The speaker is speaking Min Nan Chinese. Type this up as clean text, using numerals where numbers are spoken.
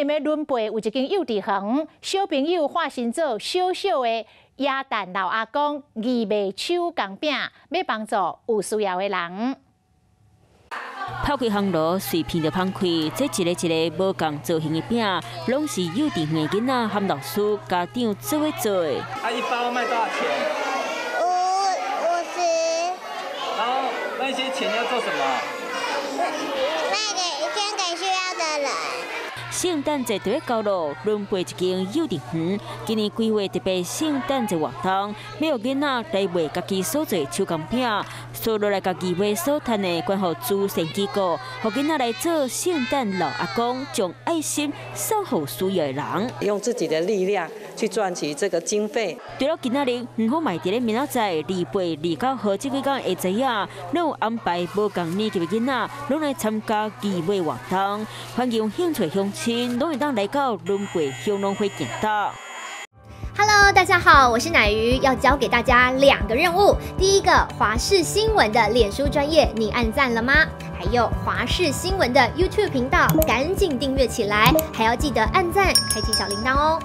林的崙背有一間幼稚園，小朋友化身做小小的耶誕老阿公，義賣手工餅，欲幫助有需要的人。拋開烘爐，隨便就芳開，這一个一个無仝造型的餅，攏是幼稚園的囡仔和老師家長做伙做的。啊，一包賣多少錢？50。然後那些錢要做什麼？賣給捐給需要的人。聖誕節就欲到囉，崙背一間幼稚園，今年規劃特別聖誕節活動，欲予囡仔來賣家己所做手工餅，所落來家己買所趁的捐予慈善機構，予囡仔來做聖誕老阿公，將愛心送予需要的人。用自己的力量去賺取這個經費。除了今仔日，園方嘛佇咧明仔載28、29號這幾工下晝仔，攏有安排無仝年級的囡仔，攏來參加義賣活動，歡迎有興趣鄉親，攏會當來到崙背鄉農會行道。 Hello，大家好，我是奶魚，要教給大家兩個任務。第一個，華視新聞的臉書專頁，你按讚了嗎？還有華視新聞的 YouTube 頻道，趕緊訂閱起來，還要記得按讚，開啟小鈴鐺哦。